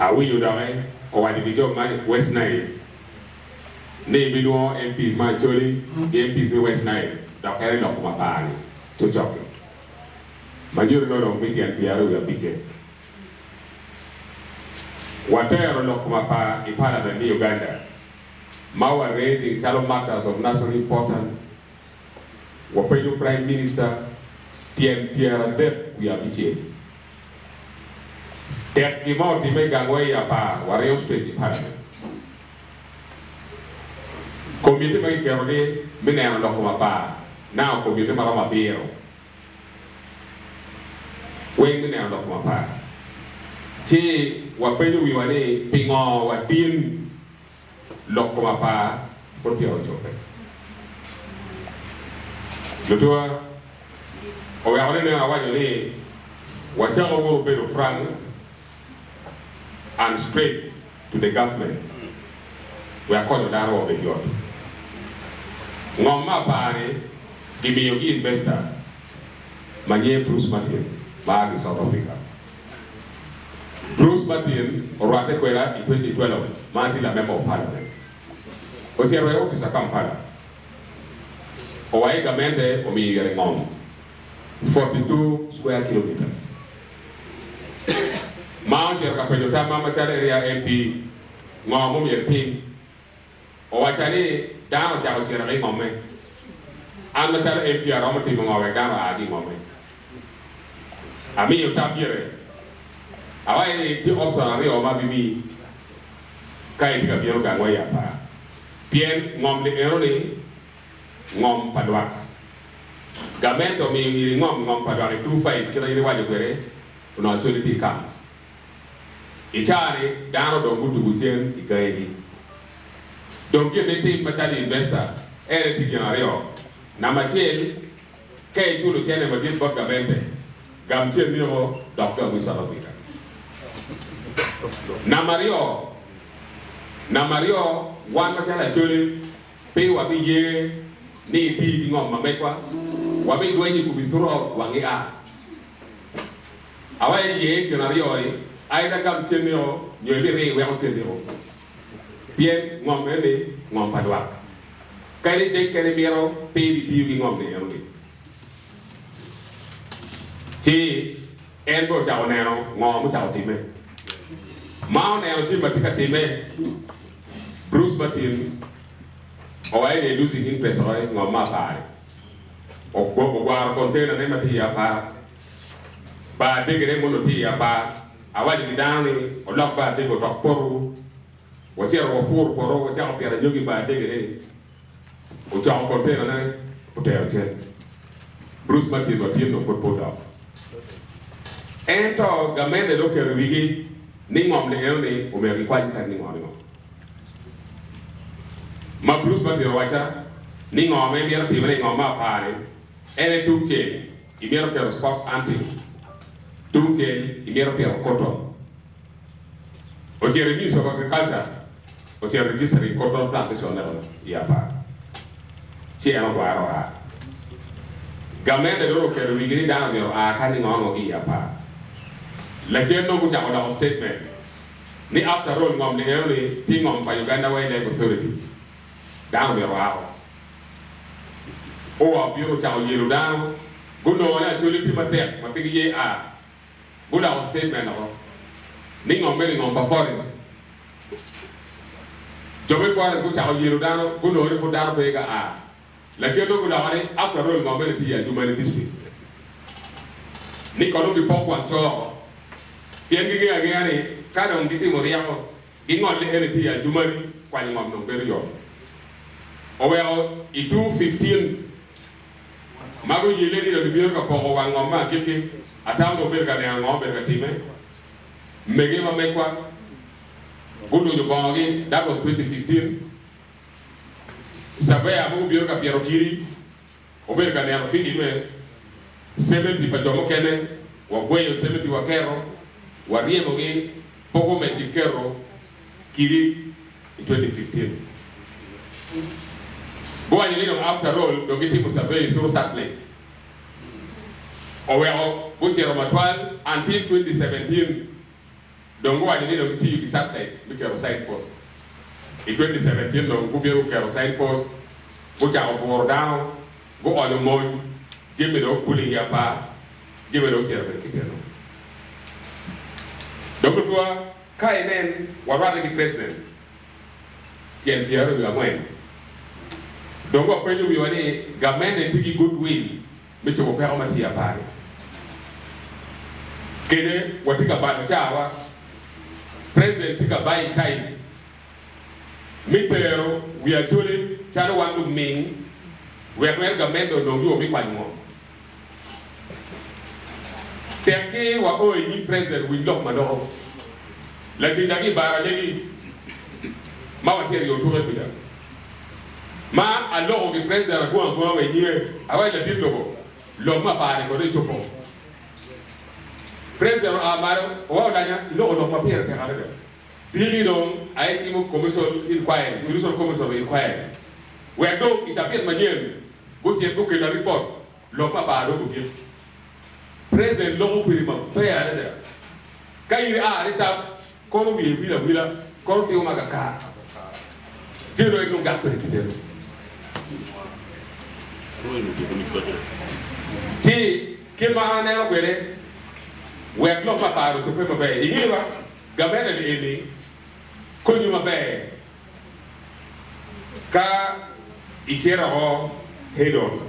Awinyo doki owaco ki jo ma West Nile ni ebilwongo MPs ma Acholi ki MPs me West Nile dok en eloko mapar ni cocok-ki ma nyuto ni odong me tyen pyeraryo wiye abicce. Watero lok kom apar i Parliament me Uganda ma wa raising calo matters of national importance wapenyo Prime Minister tyen pyeradek wiye abicel. Tek gin ma otimme i gangwa i apar waringo straight i Parliament. Komiti ma kiketogi me neno lok kom apar nanga komiti maromo abiro weng me neno lok kom apar. Ci wapenyo wiwa ni pingo wadin lok kom apar pud peya ocobbe. Lutuwa oweko ni nen awaco ni wacako wunu bedo frank and straight to the government wek konyo dano wa obed yot. Ngom me apar ni gimiyo ki investor ma nyinge Bruce Martin ma a ki South Africa. Bruce Martin orwatte kweda i 2012 ma atye la member of parliament. Ocito i opica Kampala owaco gamente omiyo ire ngom 42 square kilometres. Ma ocito ka penyo tamma macalo area MP ngo mumyero itim. Owacca ni dano ocako cito ki i ngomme. An macalo MP aromo timo ngo wek dano oa ki i ngomme? Amiyo tam gire. Awaco ni tye option aryo ma abimiyi ka itye ka bino gangwa i apar. Pien ngom ni eno ni ngom pa lwak. Gamente omiyo iri ngom ngom pa lwak i 2-5 kit ma in iwaco kwede onongo Acholi tye i camp. I caa-ni, dano dong gudugo cen i gangigi. Dong gin ma itim macalo investor en aye tye gin aryo. Namba acel, ka iculo cene madit bot gamente, gam cen niko dok gangu i South Africa. Namba aryo, namba aryo, wan macalo Acholi pe wabiye ni iti ki ngom ma megwa, wabidwenyo i komi throughout wangi a. Awaco ni ye i kin aryo-ni, either gam cennio nyo ibiring iweko cennio, pien ngom eni ngom pa lwak. Kadi dek kene imito, pe ibitiyo ki ngom ni enoni. Ci en bene ocako neno ngo mucako timme. Ma oneno jami ma tye ka timme, Bruce Martin owaco ni losing interest oko i ngom ma apar-ri. Ogwaro container ne ma tye i apar. Bar adegene mono tye i apar. Awaco ki dano ni olok bar adege otok poto. Wacito wapuro poto wacako pito anyogi i bar adegene. Ocoko kontenane otero cen. Bruce Martin wa tin dong pwod pe odok. Ento gamente dong oketo i wigi ni ngom ni eno-ni omyero gikwany kadi ni ngo ni ngo. Ma Bruce Martin owacca ni ngo ma emito timone i ngom me apar-ni en aye tung cel. Imito keto sports hunting tung cel imito pito cotton. Ocito i Ministry of Agriculture ocito registering cotton plantation ne i apar ci en ogwaro oa. Gamente dong oketo wigi ni dano myero oa ka ningo onongo ki i apar. Lacen dong gucako loko statement ni after all ngom ni eno ni tye ngom pa Uganda Wildlife Authority dano myero oa o. Oa obino ocako yelo dano, gunongo ni Acholi tye matek ma pe giye a. Guloko statement oko ni ngom meno i ngom pa forest. Jo me forest gucako yelo dano, gunongo ni pud dano pe ka a. Lacen dong guloko ni after all ngom meno tye i Adjumani district. Ni kono gipok wang coo oko. Pien gingeyo angeya ni ka dong gitimo ryeko Gingol ni eni tye i Adjumani, kwanyo ngom dong bedo yot. Oweko i 2015 ma guyelle ni dong gibino ka poko wang ngom me agikki, atamo dong obedo ka neno ngo obedo ka time. Mege ma megwa gulunyo bongogi, that was 2015, surveyor ma gubino ka pito kidi Obedo ka neno filime cementi pa jo mukene, wagweyo cementi waketo, waryemogi, pe gumedgi keto kidi i 2015. Guwaco ni dong after all dong gitimo survey through satellite oweko gucito matwal until 2017. Dong guwaco ni dong gitiyo ki satellite me keto sign post. I 2017 dong gubino guketo sign post, gucako buro dano, guonyo mony, jami dong okule i apar, jami dong ocito kwede kiteno. Dong tutwa ka inen warwatte ki president tyen 24 dong wapenyo wiwa ni gamente tye ki good will me cobo peko ma tye i apar-ri. Kede watye ka balo cawa, president tye ka buying time me tero wi Acholi calo wan luming wek mere gamente onong yo me kwanyo ngom. Tek ki wa o i nyim president winy lok ma loko. Laceng ki i bar alegi ma wacito i otuke kuca ma aloko ki president agwong agwonga wa i nyime awaco ladit lobo lok ma apar ni kode icopo. President oa malo owaco olanya iloko lok ma pire tek adada. Diki dong aye cimo commission inquiry, judicial commission of inquiry wek dong i cabit manyen gucit gukella report lok ma bar dong gugik. President loko kwedi maber adada. Ka in ia ni tam kono wiye wil awila kono timo ma kakar jami dong en dong gak kwede kiteno. Ci kit ma an aneno kwede wek lok ma par ocobbe maber ingewa gamente ni eni konyi maber ka icito oko head on.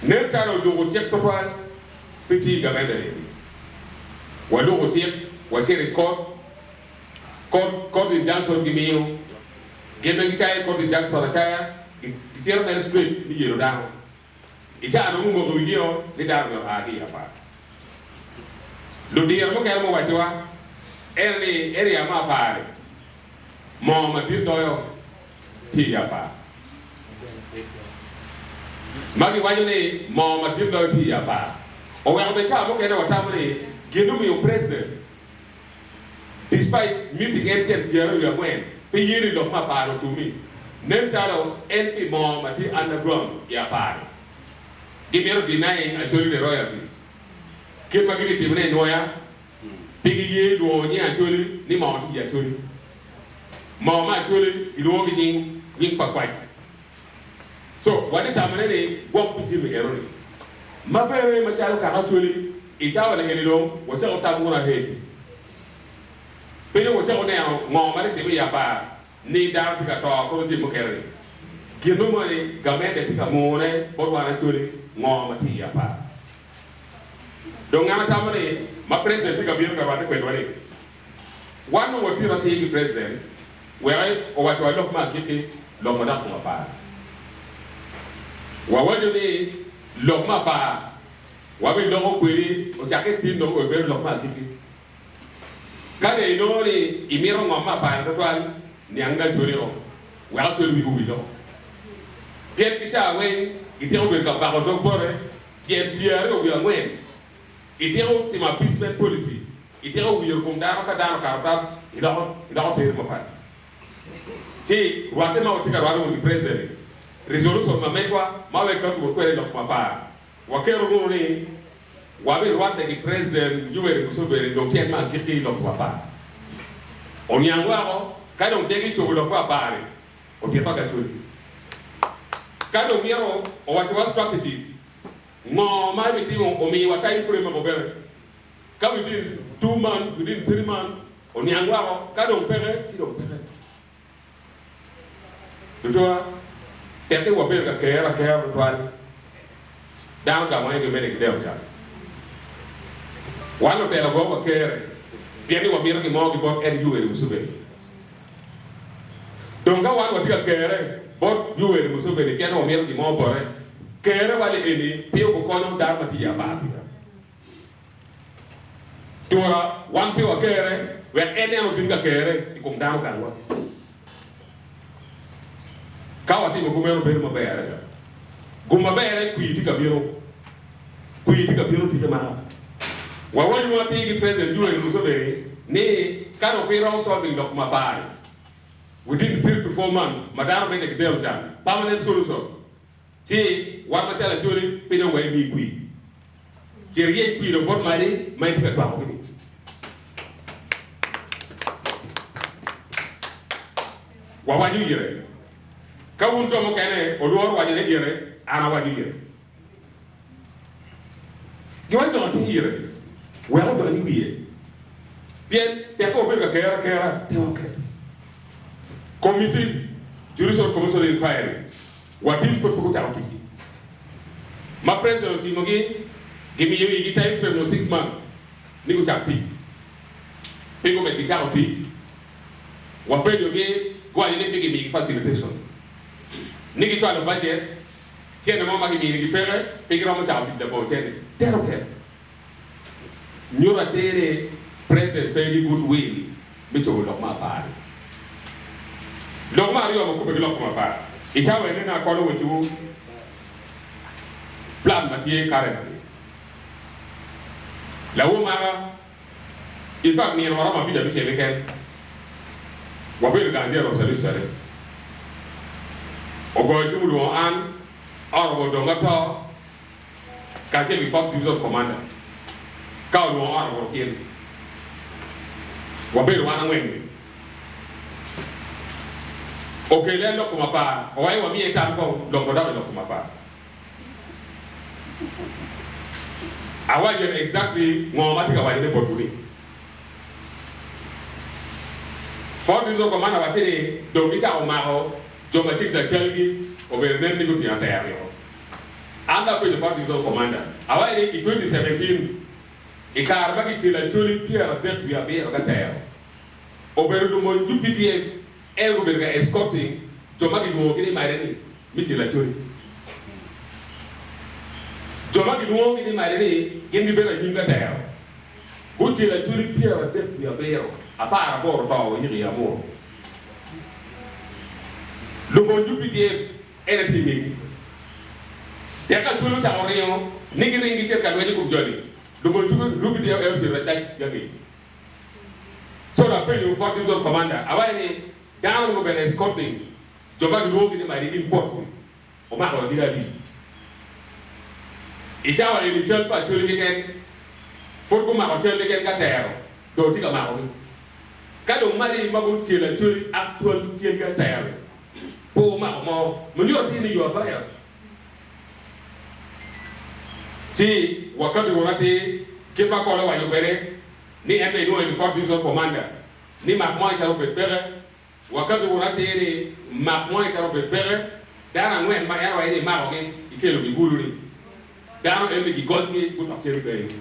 Nen calo oluko cik tutwal pe tye i gamente ni eni. Waluko cik wacito i court, court, court injunction gimiyo gin ma gicayo court injunction acaya gicito mere straight me yelo dano. I caa dong omoko wigio ni dano myero oa ki i apar. Ludiro mukene muwacciwa en ni area me apar-ri moo madit loyo tye i apar. Ma giwaco ni moo madit loyo tye i apar oweko bene caa mukene watamo ni gin omiyo president despite meeting en tyen 24 pe yeni lok me apar otumi, nen calo en pi moo ma tye underground i apar-ri. Gimito denying Acholi the royalties. Kit ma gitye timone i Nwoya, pe giye lwongo nying Acholi ni moo tye i Acholi. Moo me Acholi gilwongo ki nying nying pa kwac. So, watye tamone ni gwok pi jami enoni. Ma bene macalo kaka Acholi, i cawa ni eni dong wacako tam wunu ahead. Pe dong wacako neno ngo ma tye time i apar ni dano tye ka to kono jami mukene ni. Gin mo ni gamente tye ka mune bot wan Acholi ngo ma tye i apar. Dong an atamo ni ma president tye ka bino ka rwate kwedwa ni wan dong watito atir ki president wek owacowa lok me agikki lok ma dok kom apar. Wawaco ni lok me apar wabiloko kwedi ocakke tin dong obedo lok me agikki. Ka dong inongo ni imito ngom me apar tutwal, niang ni acoli o, wek acoli wigi owil o. Pien ki caa weng gityeko bedo ka bako dog bote tyen 24. Ityeko timo appeasement policy, ityeko wiro kom dano ka dano okato tam iloko iloko teri mapat. Ci rwatte ma watye ka rwate wunu ki president ni, resolution ma megwa ma wek ka twor kwede lok mapar. Waketo wunu ni wabirwatte ki President Yoweri Museveni dong tyen me agikki i lok mapar. Oniang woko ka dong degi cobo lok mapar-ri otito ki Acholi. Ka dong myero owacciwa strategies ngo ma ebitimo omiwa time frame mogo bene. Ka within 2 months, within 3 months oniang woko ka dong peke ci dong peke. Tutwa, tekki wabedo ka kero akera tutwal, dano gamo aye gimede ki deno can. Wan lutela go wakere pien ni wamito gin mo ki bot en Yoweri Museveni. Dong ka wan watye ka kere bot Yoweri Museveni pien ni wamito gin mo bote, kere wa li eni pe obikonyo dano ma tye i apar pira. Tura wan pe wakere wek en en obin ka kere i kom dano gangwa. Ka watimo kumeno bedo maber adada. Gum maber-re kwir tye ka bino. Kwir tye ka bino tike maka. Wawaco ma atir ki President Yoweri Museveni ni ka dong pe iromo solving lok mapar-ri within 3 to 4 months ma dano medde ki deno can, permanent solution, Ci wan macalo Acholi pe dong waye mii kwir. Cit iyeny kwir dong bot mali ma itye ka cwako gi ni. Wawaco ire. Ka wun jo mukene olworo waco ne ire, an awaco ire. Giwaco dong atir ire, wek odony i wiye. Pien tek ka wabedo ka kere akera, pe waket. Komiti, Judicial Commission of Inquiry, watim pud pe gucako ticgi. Ma president ocimogi, gimiyo igi time frame of 6 months ni gucak tic. Pingo med gicako tic? Wapenyogi, guwaco ni pe gimigi facilitation, ni gicwalo budget, cente mo ma giminigi peke, pe giromo cako tic labongo cente. Tero ket. Nyuto atir ni president pe ki good will me cobo lok me apar-ri. Lok me aryo ma kubbe ki lok kom apar. I cawa eni nongo akolo wecciwu plan ma tye currently. Lawo maka, in fact nino maromo abic abicel keken wabedo gang General Salif Saleh ogoyo cim olwongo an Honourable Odonga Too kacel ki Fourth Division Commander ka olwongo Honourable Okin wabedo wan angwen-ni okele lok kom apar owaco wamiye tam kong lok madok i lok kom apar. Awaco exactly ngo ma atye ka waco ne botwu ni. Fourth Division Commander wacce ni dong gicako mako jo ma cik lacalgi obedo nen ni gutingo atera woko. An dong apenyo Fourth Division Commander, awaco ni i 2017 i kare ma gicelo Acholi 37 ki atero, obedo lumony UPDF en gubedo ka escorting jo ma gilwongogi ni made ni me celo Acholi. Jo ma gilwongogi ni made ni gin gibedo anyim ka tero. Gucelo Acholi 37, 18 oto oyiko i Amuru. Lumony UPDF en aye tye i ngegi. Tek Acholi ocako ringo ni giring gicit ka lweny i kom joni, lumony UPDF en ocito lacac gangec. Co dong apenyo Fort Division Commander, awaco ni, Dano mogo bene escorting jo ma gilwongogi ni Madi Imports-ni omako wa gin adi? I cawa eni cal pa Acholi keken pud gumako cal keken ka tero dong tye ka makogi. Ka dong Madi ma gucelo Acholi actual celgi atero-ni pe omako mo, ma nyuto atir ni you are biased. Ci wakati wunu atir kit ma Kolo owaco kwede ni en bene inwongo ni Fort Division Commander ni mak mo keken obed peke. Wakati wunu atir ni mak mo keken obed peke. Dano angwen ma en owaco ni imakogi ikelogi Gulu-ni, dano eni gigonygi gutok cen i gangi.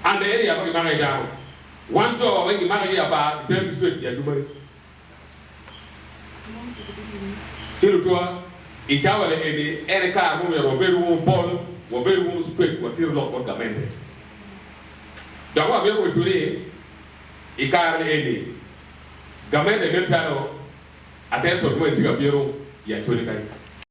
And the area ma gimako iye dano, wan jo wa weng gimako iye apar giterogi straight i Adjumani. Ci lutwa, i cawa ni eni en aye kare ma omyero wabed wunu bol, wabed wunu straight watir lok bot gamente. Dok wamito weco ni i kare ni eni gamente nen calo attention mo eni tye ka bino i Acholi kany.